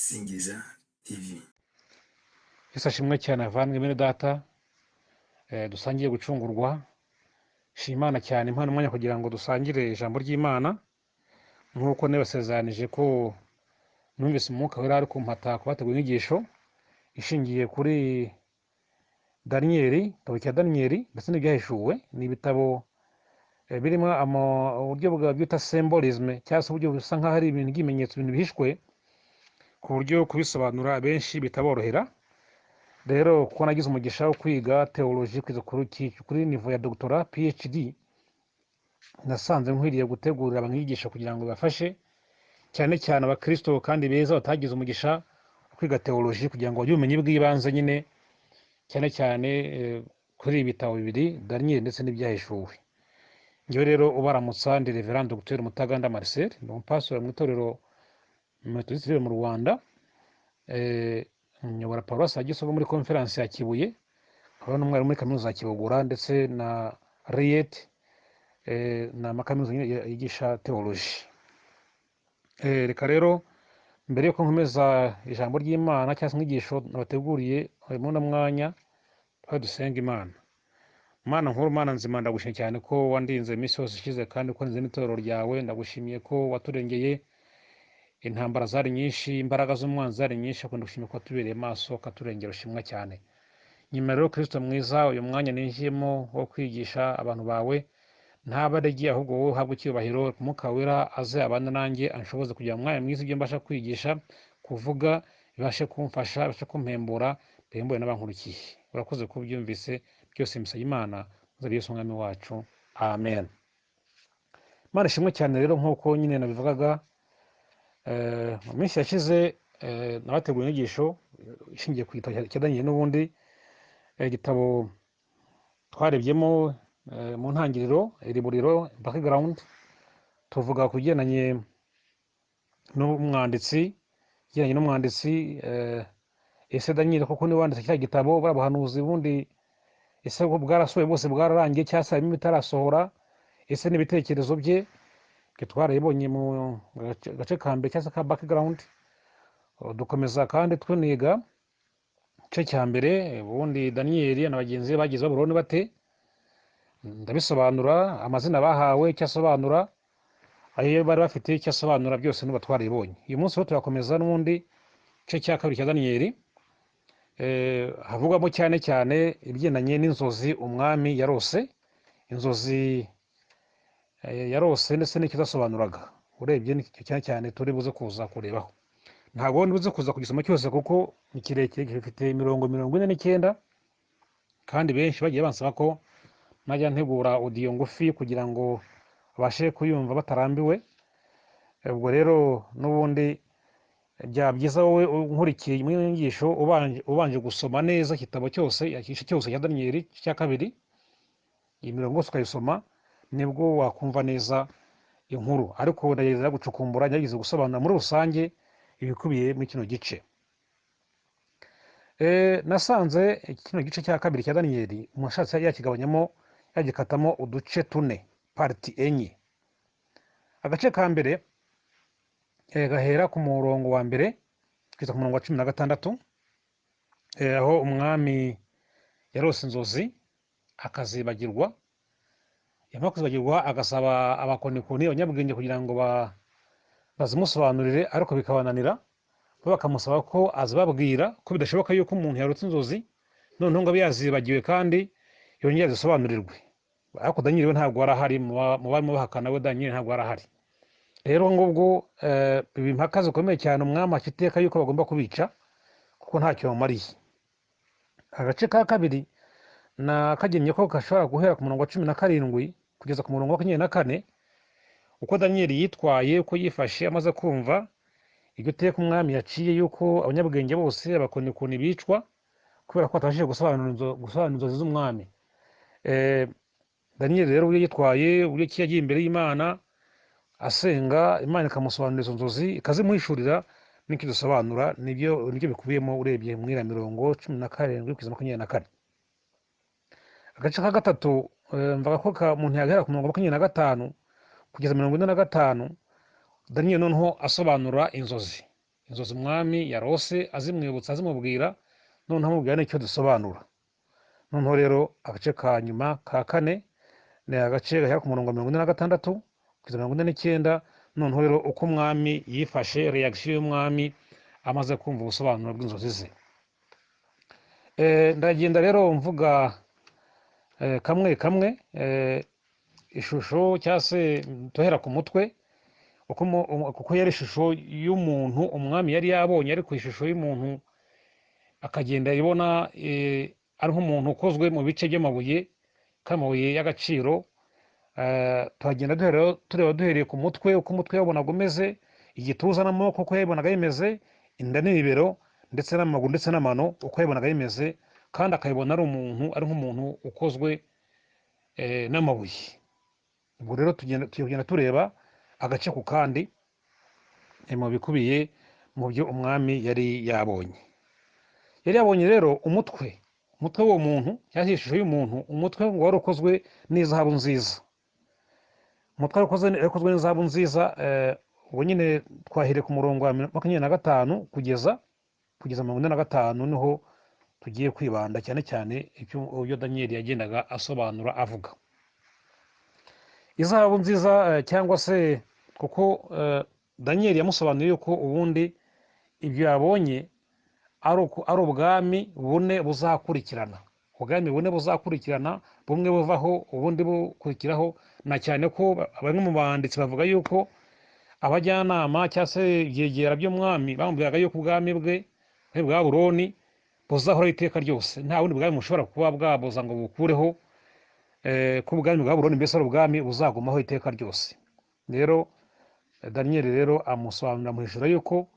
Singiza TV. Yesu ashimwe cyane avandimwe bene data, dusangiye gucungurwa. Shima Imana cyane impano umwanya kugira ngo dusangire ijambo ry'Imana, nk'uko nabasezeranije ko numvise umwuka wera ari kumpata kubategura inyigisho ishingiye kuri Daniyeli, igitabo cya Daniyeli ndetse n'ibyahishuwe. Ni ibitabo birimo uburyo bwa bwita symbolism, cyangwa se uburyo busa nk'aho ari ibintu by'ibimenyetso, ibintu bihishwe, ku buryo kubisobanura abenshi bitaborohera. Rero kuko nagize umugisha wo kwiga theology kugeza kuri niveau ya doctorat PhD, nasanze nkwiriye gutegurira abanyigisha kugira ngo bibafashe, cyane cyane abakristo kandi beza batagize umugisha wo kwiga theology, kugira ngo bagire ubumenyi bw'ibanze nyine, cyane cyane kuri ibi bitabo bibiri, Daniel ndetse n'ibyahishuwe. Njyewe rero ubaramutsa ndi Reverend Dr Mutaganda Marcel, ni umupasiteri mu itorero Methodiste mu Rwanda, nyobora paruwasi ya Gisogo muri konferansi ya Kibuye, nkaba n'umwarimu muri kaminuza ya Kibogora ndetse na RIET, ni amakaminuza nyine yigisha theology. Reka rero mbere yuko nkomeza ijambo ry'Imana cyangwa se inyigisho nabateguriye muri uno mwanya, twari dusenga Imana. Mana nkuru, Mana nzima, ndagushimiye cyane ko wandinze iminsi yose ishize kandi ko warinze n'itorero ryawe. Ndagushimiye ko waturengeye intambara zari nyinshi, imbaraga z'umwanzi zari nyinshi, ariko ndagushimiye ko watubereye maso ukaturengera, ushimwa cyane. Nyuma rero Kristo mwiza, uyu mwanya ninjiyemo wo kwigisha abantu bawe, ntabarege ahubwo wowe uhabwe icyubahiro. Umwuka Wera aze abane nanjye, anshoboze kugira umwanya mwiza, ibyo mbasha kwigisha, kuvuga, bibashe kumfasha, bibashe kumpembura, bihembure n'abankurikiye. Urakoze ko ubyumvise byose, mbisabye Imana mu Yesu Umwami wacu, amen. Imana ishimwe cyane. Rero nk'uko nyine nabivugaga, mu minsi yashize, nabateguye inyigisho ishingiye ku gitabo cya Daniyeli n'ubundi, igitabo twarebyemo mu ntangiriro, iriburiro, background, tuvuga ku bigendanye n'umwanditsi, igendanye n'umwanditsi, ese Daniyeli koko niwe wanditse kiriya gitabo? Buriya buhanuzi bundi ese bwo bwarasohoye bwose, bwararangiye, cyangwa se harimo ibitarasohora? Ese n'ibitekerezo bye? Ibyo twarabibonye mu gace ka mbere cyangwa se ka background. Dukomeza kandi tuniga igice cya mbere, ubundi Daniyeli na bagenzi be bageze Babuloni bate? Ndabisobanura, amazina bahawe icyo asobanura, ayo bari bafite icyo asobanura, byose n'ubu twarabibonye. Uyu munsi rero turakomeza n'ubundi igice cya kabiri cya Daniyeli, havugwamo cyane cyane ibigendanye n'inzozi umwami yarose, inzozi yarose ndetse n'icyo zasobanuraga. Urebye nicyo cyane cyane turi buze kuza kurebaho. Ntabwo buze kuza kugisoma cyose kuko ni kirekire, gifite imirongo 49, kandi benshi bagiye bansaba ko najya ntegura audio ngufi kugira ngo babashe kuyumva batarambiwe. Ubwo rero n'ubundi byaba byiza wowe unkurikiye muri iyo nyigisho ubanje gusoma neza igitabo cyose, igice cyose cya Daniyeli cya kabiri, iyi mirongo yose ukayisoma, nibwo wakumva neza inkuru. Ariko ndagerageza gucukumbura, ngerageza gusobanura muri rusange ibikubiye muri kino gice. Nasanze kino gice cya kabiri cya Daniyeli umuntu ashatse yakigabanyamo, yagikatamo uduce tune, parties enye. Agace ka mbere gahera ku murongo wa mbere kugeza ku murongo wa 16, aho umwami yarose inzozi akazibagirwa. Yamara kuzibagirwa agasaba abakonikoni, abanyabwenge, kugira ngo bazimusobanurire, ariko bikabananira. Bo bakamusaba ko azibabwira, ko bidashoboka yuko umuntu yarotse inzozi noneho ngo abe yazibagiwe kandi yongere azisobanurirwe. Ariko Daniyeli we ntabwo yari ahari mu barimo bahakana, we Daniyeli ntabwo yari ahari. Rero ngubwo biba impaka zikomeye cyane, umwami aca iteka yuko bagomba kubica kuko ntacyo bamariye. Agace ka kabiri nakagennye ko gashobora guhera ku murongo wa 17 kugeza ku murongo wa 24, uko Daniyeli yitwaye, uko yifashe amaze kumva iryo teka umwami yaciye yuko abanyabwenge bose, abakonikoni, bicwa kubera ko batabashije gusobanura inzozi z'umwami. Daniyeli rero uburyo yitwaye, uburyo ki yagiye imbere y'Imana asenga, Imana ikamusobanurira izo nzozi, ikazimuhishurira n'icyo zisobanura, nibyo bikubiyemo urebye muri iriya mirongo 17 kugeza 24. Agace ka gatatu, mvuga ko umuntu yagera ku murongo 25 kugeza 45, Daniyeli noneho asobanura inzozi. Inzozi umwami yarose azimwibutsa, azimubwira, noneho amubwira n'icyo dusobanura. Noneho rero agace ka nyuma ka kane ni agace gahera ku murongo wa 46 kugeza 49. Noneho rero uko umwami yifashe, reaction y'umwami amaze kumva ubusobanuro bw'inzozi ze. Ndagenda rero mvuga kamwe kamwe, ishusho cyangwa se tuhera ku mutwe, kuko yari ishusho y'umuntu umwami yari yabonye, ariko ishusho y'umuntu akagenda ibona ari nk'umuntu ukozwe mu bice by'amabuye, k'amabuye y'agaciro. Tuhagenda tureba duhereye ku mutwe, uko umutwe yabonaga umeze, igituza n'amaboko uko yabibonaga bimeze, inda n'ibibero ndetse n'amaguru ndetse n'amano uko yabibonaga bimeze, kandi akabibona ari umuntu, ari nk'umuntu ukozwe n'amabuye. Ubwo rero tugenda tureba agace ku kandi mu bikubiye mu byo umwami yari yabonye. Yari yabonye rero umutwe w'uwo muntu cyangwa ishusho y'umuntu, umutwe ngo wari ukozwe n'izahabu nziza. Umutwe wari ukozwe n'izahabu nziza. Ubwo nyine twahereye ku murongo wa 25 kugeza 45, niho tugiye kwibanda cyane cyane ibyo Daniyeli yagendaga asobanura avuga. Izahabu nziza, cyangwa se kuko Daniyeli yamusobanuriye yuko ubundi ibyo yabonye ari ubwami bune buzakurikirana, ubwami bune buzakurikirana, bumwe buvaho ubundi bukurikiraho. Na cyane ko bamwe mu banditsi bavuga yuko abajyanama cyangwa se ibyegera by'umwami bamubwiraga yuko ubwami bwe bwa Babuloni buzahoraho iteka ryose, nta bundi bwami bushobora kuba bwabuza ngo bukureho, ko ubwami bwa Babuloni mbese ari ubwami buzagumaho iteka ryose. Rero Daniyeli rero amusobanurira amuhishura yuko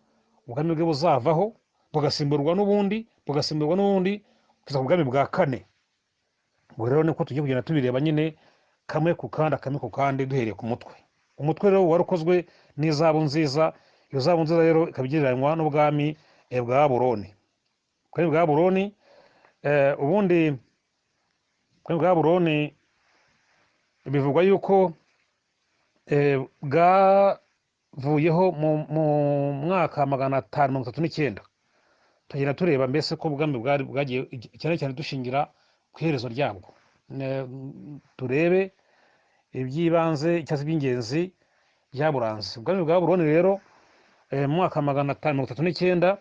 ubwami bwe buzavaho bugasimburwa n'ubundi, bugasimburwa n'ubundi kugeza ku bwami bwa kane. Ubwo rero niko tugiye kugenda tubireba nyine kamwe ku kandi, kamwe ku kandi, duhereye ku mutwe. Umutwe rero wari ukozwe n'izahabu nziza. Iyo zahabu nziza rero ikaba igereranywa n'ubwami bwa Babuloni. Ubwami bwa Babuloni, ubundi ubwami bwa Babuloni bivugwa yuko bwavuyeho mu mwaka 539. Tugenda tureba mbese ko ubwami bwari bwagiye cyane cyane dushingira ku iherezo ryabwo, turebe iby'ibanze cyangwa se iby'ingenzi byaburanze ubwami bwa Babuloni. Rero mu mwaka 539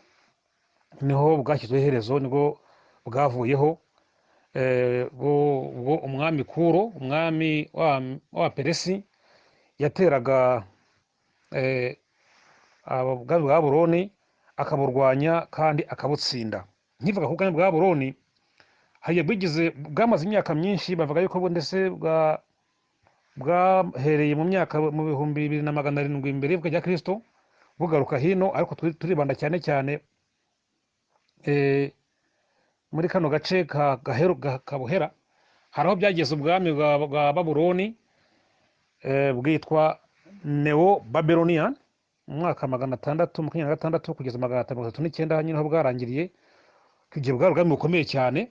niho bwashyizweho iherezo, nibwo bwavuyeho, ubwo umwami Kuro, umwami wa Peresi, yateraga ubwami bwa Babuloni akaburwanya kandi akabutsinda. Nkivuga ku bwami bwa Babuloni, hari bwigize bwamaze imyaka myinshi, bavuga yuko ndetse bwahereye mu myaka mu 2700 mbere y'ivuka rya Kristo bugaruka hino, ariko turibanda cyane cyane muri kano gace ka Gaheru, Kabuhera. Hari aho byageze ubwami bwa Babuloni bwitwa Neo Babylonian mu mwaka 626 kugeza 539, nyine aho bwarangiriye. Igihe bwari ubwami bukomeye cyane,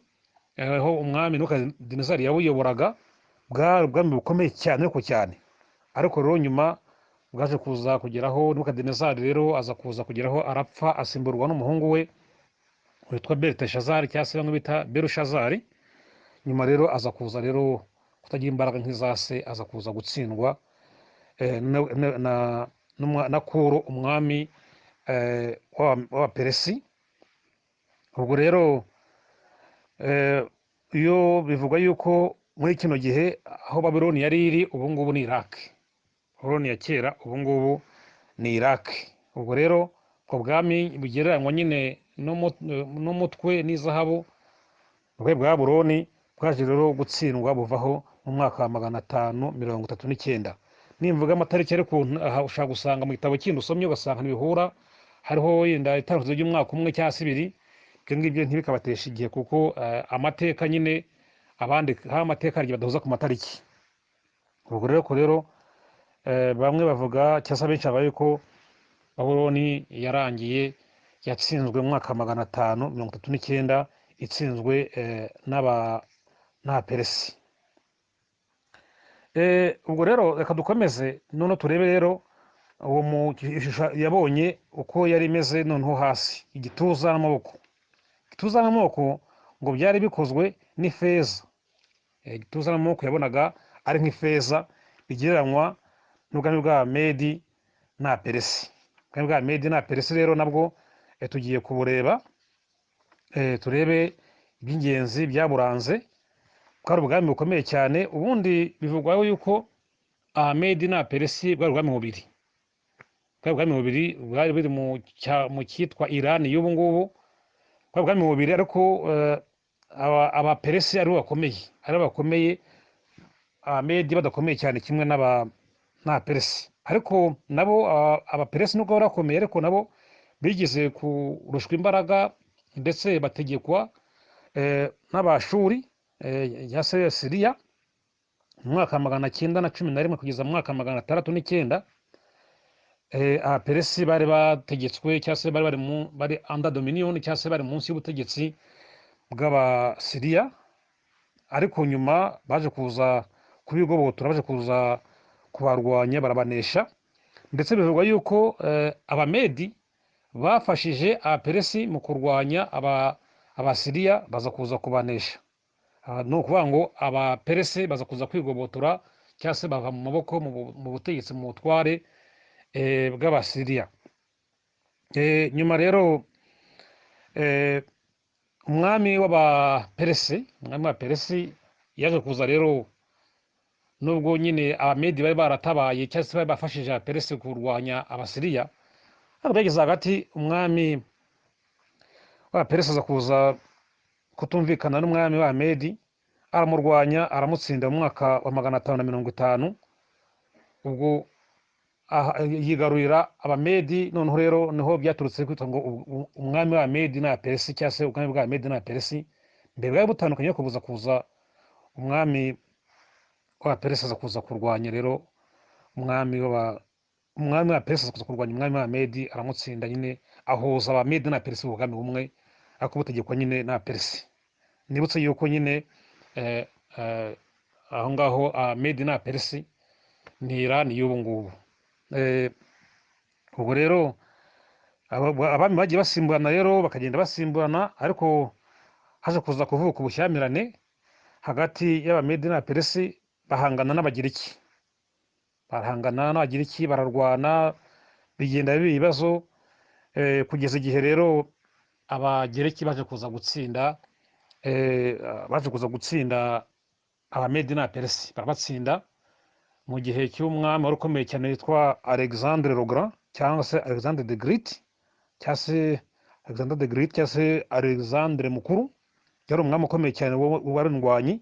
aho umwami Nebukadinezari yabuyoboraga, bwari ubwami bukomeye cyane ariko cyane. Ariko rero nyuma bwaje kuza kugeraho Nebukadinezari rero aza kuza kugeraho arapfa, asimburwa n'umuhungu we witwa Beliteshazari cyangwa se bamwe bita Berushazari. Nyuma rero aza kuza rero kutagira imbaraga nk'iza se, aza kuza gutsindwa na Kuro umwami w'Abaperesi. Ubwo rero iyo bivugwa yuko muri kino gihe aho Babuloni yari iri ubu ngubu ni Iraq. Babuloni ya kera ubu ngubu ni Iraq. Ubwo rero ubwo bwami bugereranywa nyine n'umutwe n'izahabu, ubwo bwa Babuloni bwaje rero gutsindwa buvaho mu mwaka wa 539. Nimvuga amatariki ariko aha ushobora gusanga mu gitabo kindi usomye ugasanga ntibihura, hariho wenda itandukaniro ry'umwaka umwe cyangwa se ibiri. Ibyo ngibyo ntibikabateshe igihe, kuko amateka nyine abandika amateka hari igihe badahuza ku matariki. Ubwo rero ko rero bamwe bavuga cyangwa se abenshi bavuga yuko Babuloni yarangiye yatsinzwe mu mwaka wa 539, itsinzwe n'Abaperesi. Ubwo rero reka dukomeze none turebe rero Uwo mu ishusho yabonye uko yari imeze noneho hasi, igituza n'amaboko. Igituza n'amaboko ngo byari bikozwe n'ifeza. Igituza n'amaboko yabonaga ari nk'ifeza, bigereranywa n'ubwami bwa Medi na Peresi. Ubwami bwa Medi na Peresi rero nabwo tugiye kubureba, turebe iby'ingenzi byaburanze. Bwari ubwami bukomeye cyane. Ubundi bivugwaho yuko Medi na Peresi bwari ubwami bubiri, bwari ubwami bubiri bwari buri mu cyitwa Irani y'ubu ngubu. Bwari ubwami bubiri, ariko Abaperesi aribo bakomeye, aribo bakomeye, Abamedi badakomeye cyane kimwe n'Abaperesi. Ariko nabo Abaperesi nubwo bari bakomeye, ariko nabo bigeze kurushwa imbaraga, ndetse bategekwa n'Abashuri ya se Siriya mu mwaka wa 911 kugeza mu mwaka wa 609. Abaperesi bari bategetswe, cyangwa se bari under dominion, cyangwa se bari munsi y'ubutegetsi bw'Abasiriya. Ariko nyuma baje kuza kubigobotora, baje kuza kubarwanya, barabanesha. Ndetse bivugwa yuko Abamedi bafashije Abaperesi mu kurwanya Abasiriya, baza kuza kubanesha. Ni ukuvuga ngo Abaperesi baza kuza kwigobotora, cyangwa se bava mu maboko, mu butegetsi, mu butware bw'Abasiriya. Nyuma rero umwami w'Abaperesi yaje kuza rero, nubwo nyine Abamedi bari baratabaye cyangwa se bari bafashije Abaperesi kurwanya Abasiriya, ariko byageze hagati umwami w'Abaperesi aza kuza kutumvikana n'umwami w'Abamedi, aramurwanya, aramutsinda mu mwaka wa 550. Ubwo yigarurira Abamedi. Noneho rero niho byaturutse kwitwa ngo umwami w'Abamedi n'Abaperesi, cyangwa se ubwami bw'Abamedi n'Abaperesi. Mbere bwari butandukanye, kubuza kuza umwami w'Abaperesi aza kuza kurwanya rero umwami w'Abaperesi aza kuza kurwanya umwami w'Abamedi, aramutsinda nyine, ahuza Abamedi n'Abaperesi mu bwami bumwe, ariko butegekwa nyine n'Abaperesi. Nibutse yuko nyine aho ngaho Abamedi n'Abaperesi ni Irani y'ubu ngubu. Ubwo rero abami bagiye basimburana rero, bakagenda basimburana, ariko haje kuza kuvuka ubushyamirane hagati y'Abamedi n'Abaperesi, bahangana n'Abagiriki, barahangana n'Abagiriki, bararwana, bigenda biba ibibazo, kugeza igihe rero Abagereki baje kuza gutsinda, baje kuza gutsinda Abamedi n'Abaperesi, barabatsinda mu gihe cy'umwami wari ukomeye cyane witwa Alexandre le Grand, cyangwa se Alexandre the Great, cyangwa se Alexander the Great, cyangwa se Alexandre Mukuru. Yari umwami ukomeye cyane wari indwanyi.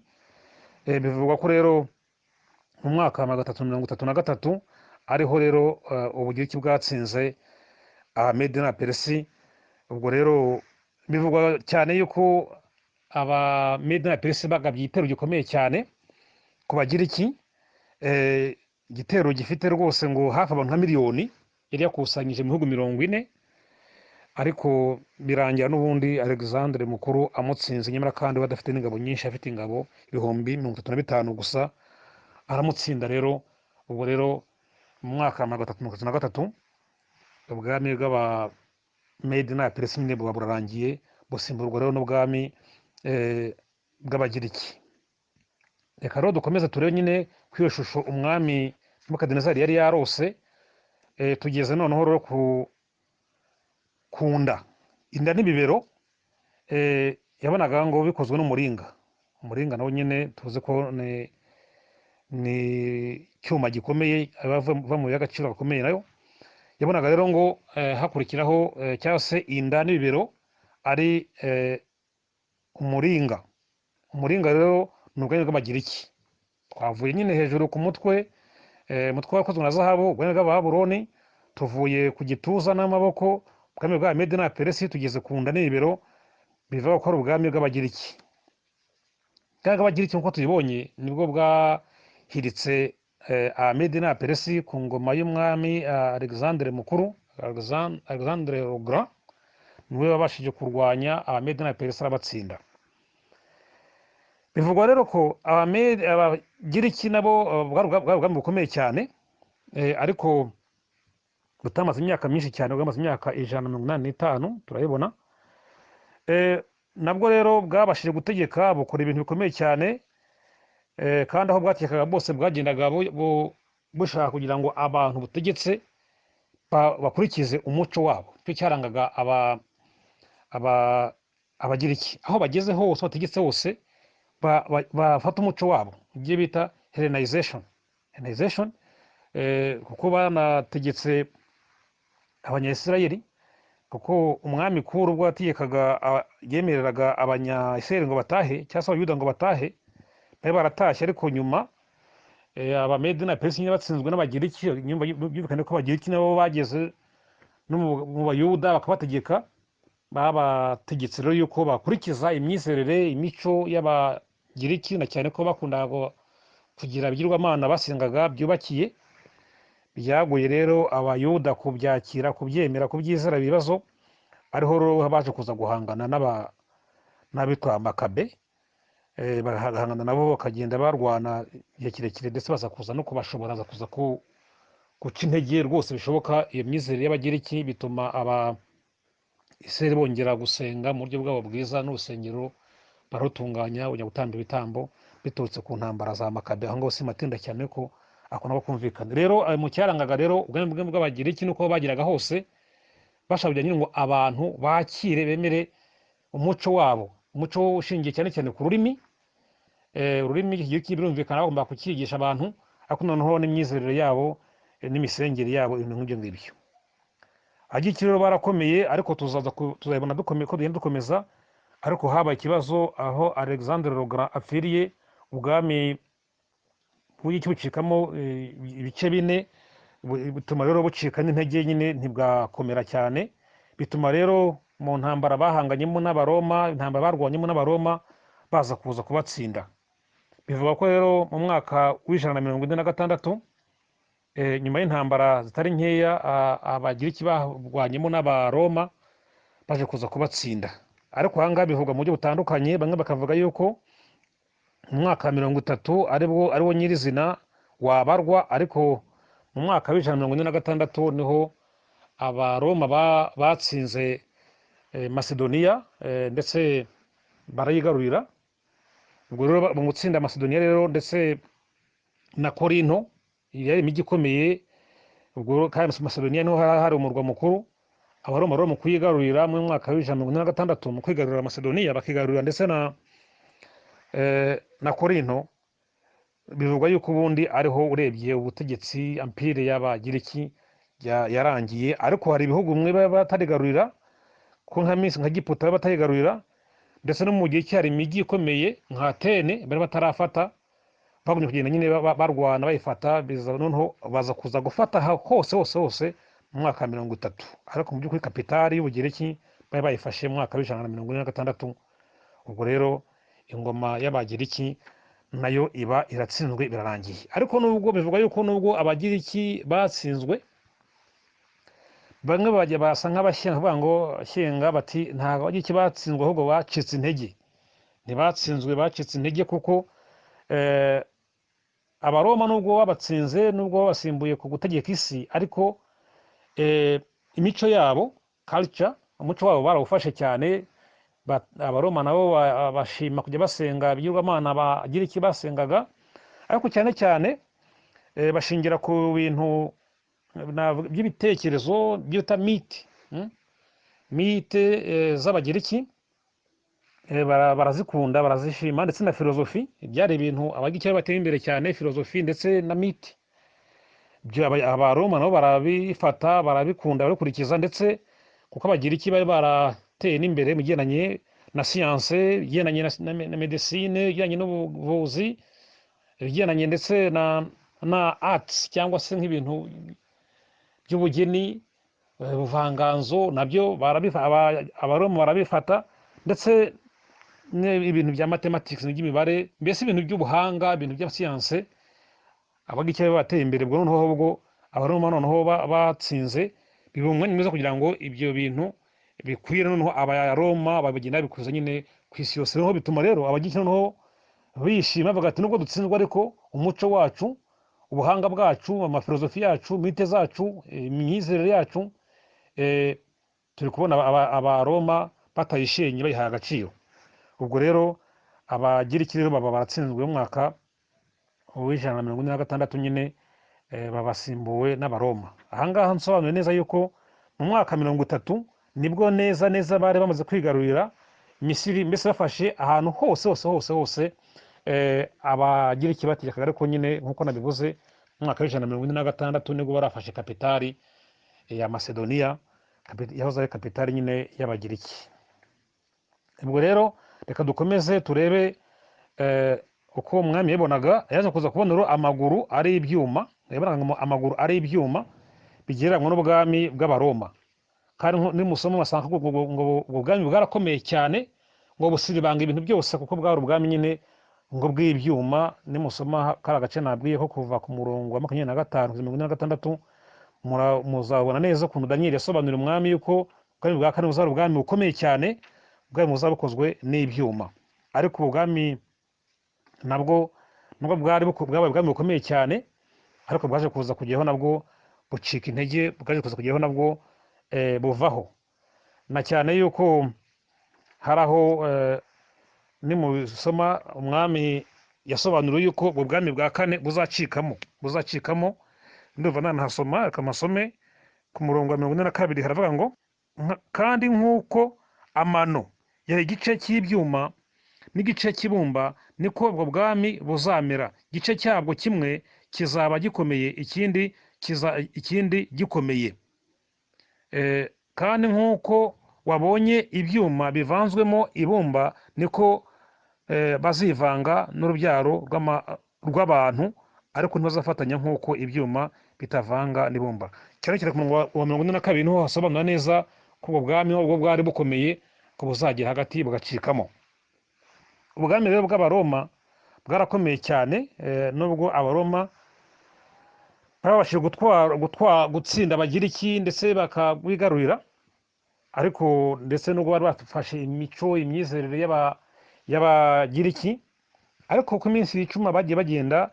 Bivugwa ko rero mu mwaka wa 333 ariho rero Ubugiriki bwatsinze Abamedi n'Abaperesi. Ubwo rero bivugwa cyane yuko Abamedi n'Abaperesi bagabye igitero gikomeye cyane ku Bagiriki, igitero gifite rwose ngo hafi abantu nka miliyoni yari yakusanyije mu bihugu 40, ariko birangira n'ubundi Alexandre Mukuru amutsinze, nyamara kandi we adafite n'ingabo nyinshi, afite ingabo 35,000 gusa, aramutsinda rero. Ubwo rero mu mwaka wa 333 ubwami bw'Abamedi n'Abaperesi nyine buba burarangiye, busimburwa rero n'ubwami bw'Abagiriki. Reka rero dukomeze turebe nyine ku iyo shusho umwami Nebukadinezari yari yarose. Tugeze noneho rero ku nda, inda n'ibibero, yabonaga ngo bikozwe n'umuringa. Umuringa nawo nyine tuzi ko ni icyuma gikomeye, aba ava mu y'agaciro gakomeye nayo. Yabonaga rero ngo hakurikiraho, cyangwa se inda n'ibibero ari umuringa. Umuringa rero ni ubwami bw'Abagiriki. Twavuye nyine hejuru ku mutwe, umutwe wakozwe na zahabu, ubwami bw'Ababuloni, tuvuye ku gituza n'amaboko, ubwami bwa Medi na Peresi, tugeze ku nda n'ibibero, bivuga ko ari ubwami bw'Abagiriki. Ubwami bw'Abagiriki nk'uko tubibonye nibwo bwahiritse Abamedi n'Abaperesi ku ngoma y'umwami Alexandre Mukuru, Alexandre le Grand, niwe wabashije kurwanya Abamedi n'Abaperesi arabatsinda. Bivugwa rero ko Abagiriki nabo bwari ubwami bukomeye cyane, ariko Butamaze imyaka myinshi cyane, bwamaze imyaka 185, turayibona. Nabwo rero bwabashije gutegeka, bukora ibintu bikomeye cyane, kandi aho bwategekaga bwose bwagendaga bushaka kugira ngo abantu butegetse bakurikize umuco wabo. Icyo cyarangaga Abagiriki, aho bageze hose, bategetse hose, bafata umuco wabo, ibyo bita Hellenization. Hellenization, kuko banategetse Abanyayisirayeli, kuko umwami Kuro ubwo yategekaga, yemereraga Abanyayisirayeli ngo batahe, cyangwa se Abayuda ngo batahe, bari baratashye. Ariko nyuma Abamedi na Perisi nyine batsinzwe n'Abagiriki, nyuma byumvikane ko Abagiriki nabo bageze no mu Bayuda bakabategeka. Babategetse rero yuko bakurikiza imyizerere, imico y'Abagiriki, na cyane ko bakundaga kugira ibigirwamana basengaga byubakiye. Byagoye rero Abayuda kubyakira, kubyemera, kubyizera, ibibazo ariho rero baje kuza guhangana n'abitwa Makabe. Bagahangana nabo, bakagenda barwana igihe kirekire, ndetse baza kuza no kubashobora, baza kuza guca intege rwose bishoboka iyo myizerere y'Abagiriki, bituma aba Isirayeli bongera gusenga mu buryo bwabo bwiza, n'urusengero bararutunganya, bajya gutamba ibitambo biturutse ku ntambara za Makabe. Aho ngaho simatinda cyane ko ako nako kumvikana. Rero mu cyarangaga rero ubwami bw'Abagiriki nuko bageraga hose bashaka kugira nyine ngo abantu bakire, bemere umuco wabo, umuco ushingiye cyane cyane ku rurimi. Ururimi Ikigiriki birumvikana bagomba kucyigisha abantu, ariko noneho n'imyizerere yabo, n'imisengere yabo, ibintu nk'ibyo ngibyo. Abagiriki rero barakomeye, ariko tuzaza tuzabibona dukomeye ko tugenda dukomeza. Ariko habaye ikibazo aho Alexandre le Grand apfiriye, ubwami bw'Ubugiriki bucikamo ibice bine, bituma rero bucika n'intege nyine, ntibwakomera cyane. Bituma rero mu ntambara bahanganyemo n'Abaroma, intambara barwanyemo n'Abaroma, baza kuza kubatsinda. Bivuga ko rero mu mwaka w'146, nyuma y'intambara zitari nkeya Abagiriki barwanyemo n'Abaroma, baje kuza kubatsinda. Ariko aha ngaha bivugwa mu buryo butandukanye. Bamwe bakavuga yuko mu mwaka wa 30 aribwo ariwo nyirizina wabarwa, ariko mu mwaka w'146 niho Abaroma batsinze Masedoniya, ndetse barayigarurira. Ubwo rero mu gutsinda Masedoniya rero ndetse na Korinto, yari imijyi ikomeye. Ubwo rero kandi Masedoniya niho hari umurwa mukuru. Abaroma rero mu kuyigarurira mu mwaka w'146, mu kwigarurira Masedoniya, bakigarurira ndetse na Korinto, bivugwa yuko ubundi ariho urebye ubutegetsi, empire y'Abagiriki yarangiye. Ariko hari ibihugu bimwe baba batarigarurira, ko nka minsi nka Giputa baba batarigarurira, ndetse no mu gihe hari imijyi ikomeye nka Atene bari batarafata. Bagumye kugenda nyine barwana bayifata, biza noneho baza kuza gufata hose hose hose mu mwaka wa 30. Ariko mu by'ukuri kapitali y'Ubugiriki bari bayifashe mu mwaka w'146. Ubwo rero ingoma y'Abagiriki nayo iba iratsinzwe, birarangiye. Ariko nubwo bivugwa yuko nubwo Abagiriki batsinzwe, bamwe bajya basa nk'abashyenga, bavuga ngo shenga bati ntabwo Abagiriki batsinzwe, ahubwo bacitse intege. Ntibatsinzwe, bacitse intege, kuko Abaroma nubwo babatsinze, nubwo babasimbuye ku gutegeka isi, ariko imico yabo, culture, umuco wabo barawufashe cyane. Abaroma nabo bashima kujya basenga ibigirwamana Abagiriki basengaga, ariko cyane cyane bashingira ku bintu by'ibitekerezo byita mythe, Mythe z'Abagiriki barazikunda, barazishima, ndetse na filozofi. Byari ibintu Abagiriki bari bateye imbere cyane, filozofi ndetse na mythe. Ibyo Abaroma nabo barabifata, barabikunda, barabikurikiza, ndetse kuko Abagiriki bari barateye n'imbere mu bigendanye na siyanse, ibigendanye na medecine, ibigendanye n'ubuvuzi, ibigendanye ndetse na arts, cyangwa se nk'ibintu by'ubugeni, ubuvanganzo, nabyo Abaroma barabifata, ndetse n'ibintu bya mathematics, by'imibare, mbese ibintu by'ubuhanga, ibintu bya siyanse, Abagiriki bari bateye imbere. Ubwo noneho ubwo Abaroma noneho batsinze, biba umwanya mwiza kugira ngo ibyo bintu bikwire. Noneho Abaroma babigenda babikuza nyine ku isi yose. Noneho bituma rero Abagiriki noneho bishima, bavuga ati nubwo dutsinzwe, ariko umuco wacu Ubuhanga bwacu, amafilozofi yacu, mythe zacu, imyizerere yacu, turi kubona Abaroma batayishenye, bayihaye agaciro. Ubwo rero Abagiriki rero baba baratsinzwe mu mwaka w'146 nyine, babasimbuwe n'Abaroma. Ahangaha nsobanuye neza yuko mu mwaka 30 nibwo neza neza bari bamaze kwigarurira Misiri, mbese bafashe ahantu hose hose hose hose, Abagiriki bategekaga. Ariko nyine nk'uko nabivuze, mu mwaka w'146 nibwo barafashe kapitali ya Macedonia, yahoze ari kapitali nyine y'Abagiriki. Ubwo rero reka dukomeze turebe uko umwami yabonaga. Yaje kuza kubona rero amaguru ari ibyuma, yabonaga ngo amaguru ari ibyuma bigereranywa n'ubwami bw'Abaroma. Kandi nimusoma basanga ngo ubwo bwami bwarakomeye cyane, ngo busiribanga ibintu byose, kuko bwari ubwami nyine ngo bw'ibyuma. Nimusoma kari agace nabwiye ko kuva ku murongo wa 25 kugeza 46, muzabona neza ukuntu Daniyeli yasobanurira umwami yuko ubwami bwa kane buzaba ubwami bukomeye cyane, ubwami buzaba bukozwe n'ibyuma. Ariko ubwo bwami nabwo nubwo bwari bwabaye ubwami bukomeye cyane, ariko bwaje kuza kugeraho nabwo bucika intege, bwaje kuza kugeraho nabwo buvaho. Na cyane yuko hari aho, nimusoma, umwami yasobanuriwe yuko ubwo bwami bwa kane buzacikamo. Ndumva nanahasoma, reka mpasome ku murongo wa 42. Haravuga ngo: "Kandi nk'uko amano yari igice cy'ibyuma n'igice cy'ibumba, niko ubwo bwami buzamera: igice cyabwo kimwe kizaba gikomeye, ikindi gikomeye. Kandi nk'uko wabonye ibyuma bivanzwemo ibumba, niko bazivanga n'urubyaro rw'abantu, ariko ntibazafatanya nk'uko ibyuma bitavanga n'ibumba." Cyane cyane ku murongo wa 42 niho hasobanura neza ko ubwo bwami ubwo bwari bukomeye ko buzagera hagati bugacikamo. Ubwami rero bw'Abaroma bwarakomeye cyane, nubwo Abaroma babashije gutsinda Abagiriki ndetse bakabwigarurira, ariko ndetse nubwo bari bafashe imico, imyizerere y'Abagiriki, ariko ku minsi icuma bagiye bagenda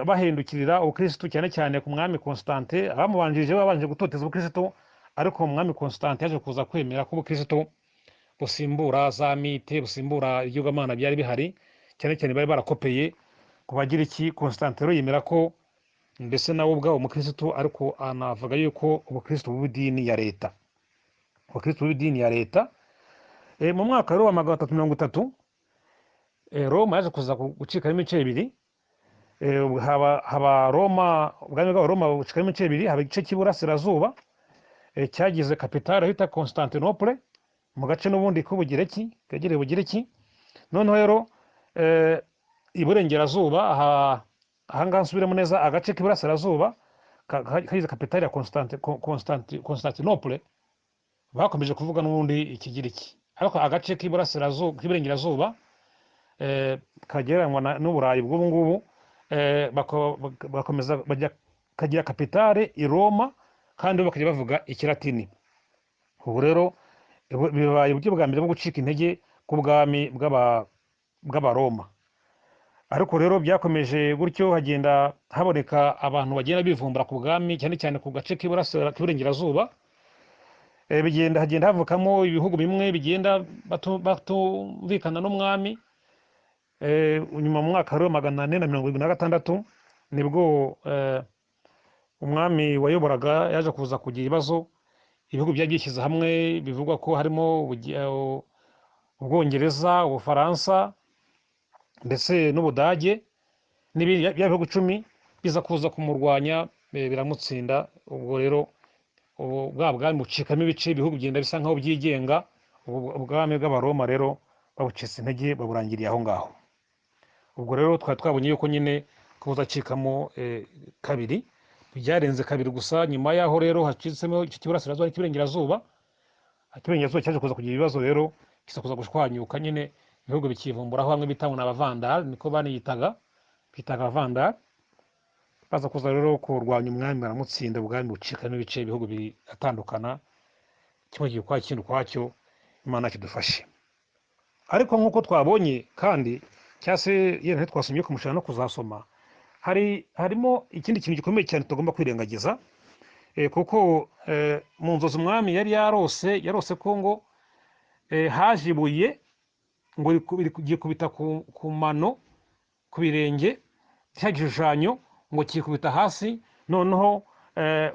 bahindukirira ubukristo, cyane cyane ku mwami Constantin. Abamubanjirije babanje gutoteza ubukristo, ariko umwami Constantin yaje kuza kwemera ko ubukristo busimbura za mythe, busimbura ibigirwamana byari bihari, cyane cyane bari barakopeye ku Bagiriki. Constantin rero yemera ko mbese nawe ubwawe umukristo, ariko anavuga yuko ubukristo buba idini ya leta, ubukristo buba idini ya leta. Mu mwaka rero wa 330, Roma yaje kuza gucikamo ibice bibiri. Haba Roma, ubwami bw'Abaroma bucikamo ibice bibiri. Haba igice cy'iburasirazuba, cyagize kapitale bita Constantinople, mu gace n'ubundi k'Ubugireki, kegereye Ubugireki. Noneho rero iburengerazuba, ahangaha nsubiremo neza, agace k'iburasirazuba kagize kapitale ya Constantinople, bakomeje kuvuga n'ubundi Ikigiriki. Ariko agace k'iburengerazuba, kagereranywa n'Uburayi bw'ubu ngubu, bakomeza bajya kagira kapitale i Roma, kandi bo bakajya bavuga Ikilatini. Ubu rero bibaye uburyo bwa mbere bwo gucika intege k'ubwami bw'Abaroma. Ariko rero byakomeje gutyo, hagenda haboneka abantu bagenda bivumbura ku bwami, cyane cyane ku gace k'iburengerazuba. Bigenda hagenda havukamo ibihugu bimwe bigenda batumvikana n'umwami. Nyuma mu mwaka wa 476 nibwo umwami wayoboraga yaje kuza kugira ibibazo. Ibihugu byari byishyize hamwe, bivugwa ko harimo Ubwongereza, Ubufaransa ndetse n'Ubudage n'ibindi bya bihugu 10, biza kuza kumurwanya, biramutsinda. Ubwo rero ubu bwa bwami bucikamo ibice, ibihugu bigenda bisa nkaho byigenga. Ubu ubwami bw'Abaroma rero babucitse intege, baburangiriye aho ngaho. Ubwo rero twari twabonye yuko nyine ko buzacikamo kabiri, byarenze kabiri gusa. Nyuma y'aho rero hacitsemo igice cy'iburasirazuba n'icy'iburengerazuba, icy'iburengerazuba cyaje kuza kugira ibibazo rero, kiza kuza gushwanyuka nyine, ibihugu bikivumburaho. Bamwe bita ngo ni Abavandali, niko baniyitaga, bitaga Abavandali. Baza kuza rero kurwanya umwami, baramutsinda, ubwami bucikamo ibice, ibihugu biratandukana, kimwe kigiye ukwacyo, ikindi ukwacyo. Imana kidufashe. Ariko nk'uko twabonye kandi Cyangwa se yenda ntitwasomye ko mushobora no kuzasoma. Harimo ikindi kintu gikomeye cyane tugomba kwirengagiza, kuko mu nzozi umwami yari yarose, yarose ko ngo haje ibuye ngo ryikubita ku mano, ku birenge cya gishushanyo, ngo kikubita hasi. Noneho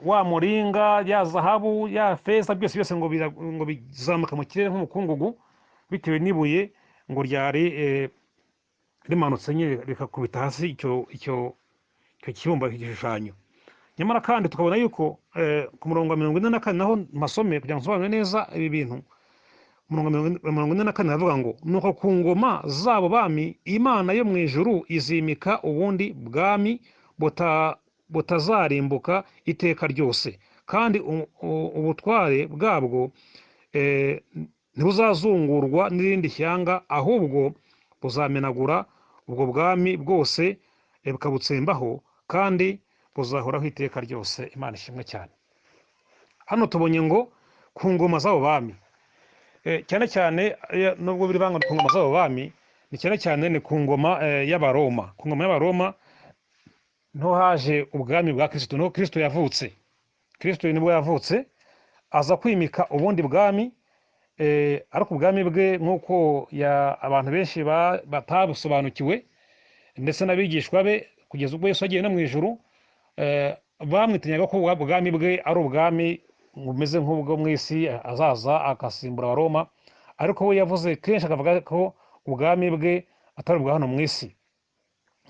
wa muringa, ya zahabu, ya feza, byose byose ngo bizamuka mu kirere nk'umukungugu, bitewe n'ibuye ngo ryari rimanutse nyine rikakubita hasi icyo kibumba, igishushanyo. Nyamara kandi tukabona yuko ku murongo wa 44, naho masome kugira ngo nsobanure neza ibi bintu. Umurongo wa 44 aravuga ngo: "Nuko ku ngoma zabo bami Imana yo mu ijuru izimika ubundi bwami butazarimbuka iteka ryose, kandi ubutware bwabwo ntibuzazungurwa n'irindi shyanga, ahubwo buzamenagura ubwo bwami bwose bukabutsembaho, kandi buzahoraho iteka ryose." Imana ishimwe cyane. Hano tubonye ngo ku ngoma z'abo bami, cyane cyane nubwo biri banga ku ngoma z'abo bami, ni cyane cyane ni ku ngoma y'Abaroma. Ku ngoma y'Abaroma niho haje ubwami bwa Kristo, niho Kristo yavutse. Kristo nibwo yavutse, aza kwimika ubundi bwami, ariko ubwami bwe nk'uko abantu benshi batabusobanukiwe, ndetse n'abigishwa be kugeza ubwo Yesu agiye no mu ijuru, bamwitinyaga ko ubwami bwe ari ubwami bumeze nk'ubwo mu isi, azaza agasimbura Abaroma. Ariko we yavuze kenshi, akavuga ko ubwami bwe atari ubwa hano mu isi.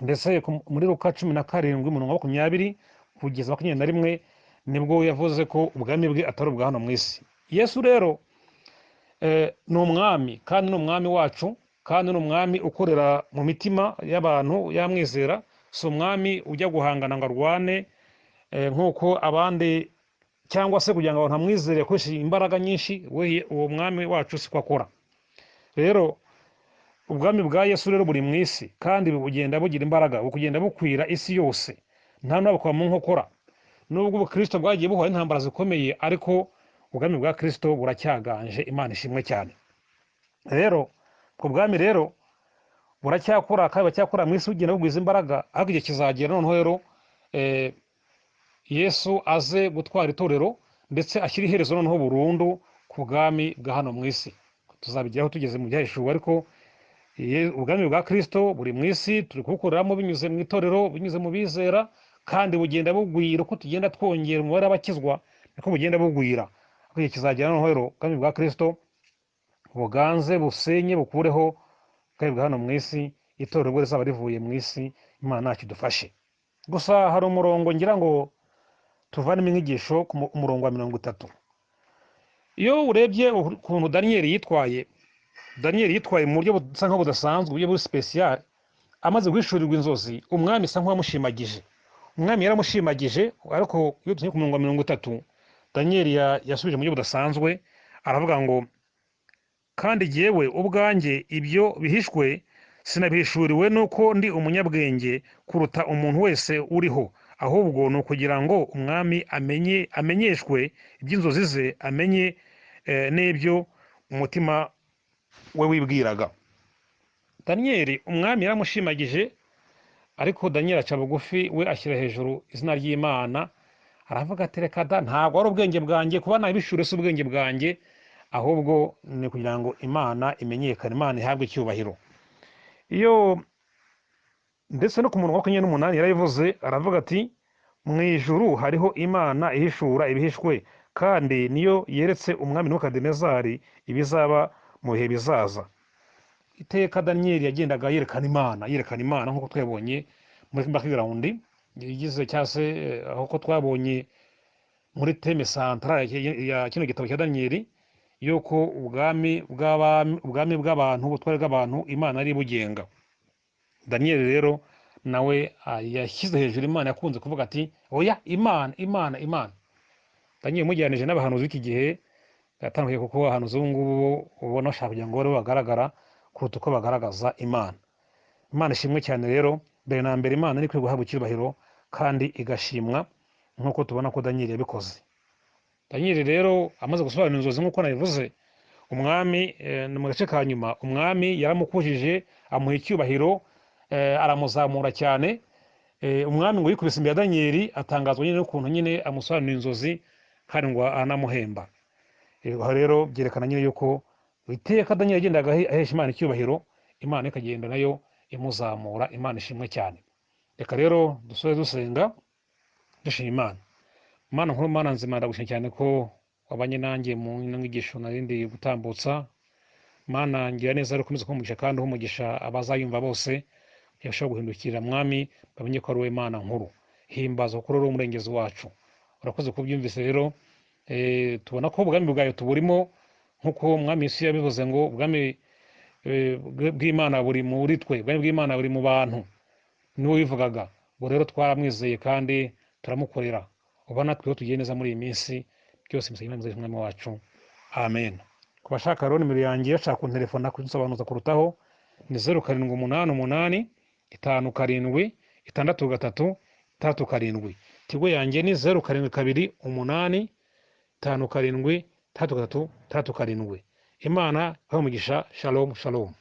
Ndetse muri Luka 17 umurongo wa 20 kugeza 21, nibwo yavuze ko ubwami bwe atari ubwa hano mu isi. Yesu rero ni umwami, kandi ni umwami wacu, kandi ni umwami ukorera mu mitima y'abantu yamwizera. Si umwami ujya guhangana ngo arwane nk'uko abandi, cyangwa se kugira ngo abantu bamwizere akoreshe imbaraga nyinshi. We uwo mwami wacu siko akora. Rero ubwami bwa Yesu rero buri mu isi, kandi bugenda bugira imbaraga, bukugenda bukwira isi yose, nta n'abakwa mu nkokora. Nubwo ubukristo bwagiye buhura n'intambara zikomeye, ariko ubwami bwa Kristo buracyaganje. Imana ishimwe cyane. Rero ubwo bwami rero buracyakora, kandi buracyakora mu isi, bugenda bugwiza imbaraga. Ariko igihe kizagera noneho rero Yesu aze gutwara itorero, ndetse ashyira iherezo noneho burundu ku bwami bwa hano mu isi. Tuzabigeraho tugeze mu byahishuwe. Ariko ubwami bwa Kristo buri mu isi, turi kubukoreramo binyuze mu itorero, binyuze mu bizera, kandi bugenda bugwira. Uko tugenda twongera umubare w'abakizwa, niko bugenda bugwira. Ariko igihe kizagera noneho rero ubwami bwa Kristo buganze, busenye, bukureho ubwami bwa hano mu isi, itorero ubwo rizaba rivuye mu isi. Imana ntacyo idufashe. Gusa hari umurongo ngira ngo tuvanemo inyigisho, ku umurongo wa 30. Iyo urebye ukuntu Daniyeli yitwaye, Daniyeli yitwaye mu buryo busa nkaho budasanzwe, uburyo buri special. Amaze guhishurirwa inzozi, umwami isa nk'uwamushimagije. Umwami yaramushimagije. Ariko iyo tugeze ku murongo wa 30, Daniyeli yasubije mu buryo budasanzwe, aravuga ngo: "Kandi jyewe ubwanjye ibyo bihishwe sinabihishuriwe nuko ndi umunyabwenge kuruta umuntu wese uriho, ahubwo ni ukugira ngo umwami amenyeshwe iby'inzozi ze, amenye n'ibyo umutima we wibwiraga." Daniyeli umwami yaramushimagije, ariko Daniyeli aca bugufi, we ashyira hejuru izina ry'Imana, aravuga ati: "Reka da, ntabwo ari ubwenge bwanjye kuba nabishure, si ubwenge bwanjye, ahubwo ni kugira ngo Imana imenyekane, Imana ihabwe icyubahiro." Iyo ndetse no ku murongo wa 28 yarabivuze, aravuga ati: "Mu ijuru hariho Imana ihishura ibihishwe, kandi niyo yeretse umwami Nebukadinezari ibizaba mu bihe bizaza." Iteka Daniyeli yagendaga yerekana Imana, yerekana Imana, nk'uko twabonye muri background igize, cyangwa se aho ko twabonye muri thème centrale ya kino gitabo cya Daniyeli, yuko ubwami bw'abami, ubwami bw'abantu, ubutware bw'abantu, Imana ari bugenga. Daniyeli rero nawe yashyize hejuru Imana, yakunze kuvuga ati: "Oya, Imana, Imana, Imana." Daniyeli umujyanije n'abahanuzi b'iki gihe yatandukanye, kuko abahanuzi ubu ngubu ubona bashaka kugira ngo babe bagaragara kuruta uko bagaragaza Imana. Imana ishimwe cyane. Rero mbere na mbere Imana ni ikwiye guhabwa icyubahiro kandi igashimwa, nk'uko tubona ko Daniyeli yabikoze. Daniyeli rero amaze gusobanura inzozi nk'uko nabivuze, Umwami ni mu gace ka nyuma, umwami yaramukujije, amuha icyubahiro, aramuzamura cyane. Umwami ngo yikubise imbere ya Daniyeli, atangazwa nyine n'ukuntu nyine amusobanurira inzozi, kandi ngo anamuhemba. Aho rero byerekana nyine yuko iteka Daniyeli yagendaga ahesha Imana icyubahiro, Imana ikagenda nayo imuzamura. Imana ishimwe cyane. Reka rero dusoze dusenga, dushima Imana. Mana nkuru, Mana nzima, ndagushimye cyane ko wabanye nanjye mu nyigisho narindi gutambutsa. Mana ngira neza, rero ukomeze kumugisha kandi uha umugisha abazayumva bose, ntibashobora guhindukirira Mwami, bamenye ko ari wowe Mana nkuru. Himbaza kuko uri umurengezi wacu. Urakoze kubyumvise rero. Tubona ko ubwami bwawe tuburimo, nk'uko Umwami Yesu yabivuze ngo ubwami bw'Imana buri muri twe, ubwami bw'Imana buri mu bantu, niwe wivugaga. Ubu rero twaramwizeye kandi turamukorera. Ubona twe tugiye neza muri iyi minsi byose, musabye Imana Umwami wacu, amen. Ku bashaka rero nimero yanjye, bashaka kuntelefona kunsobanuza kurutaho, ni 0788576367. Tigo yanjye ni 0728576367. Imana ibahe umugisha. Shalom, shalom.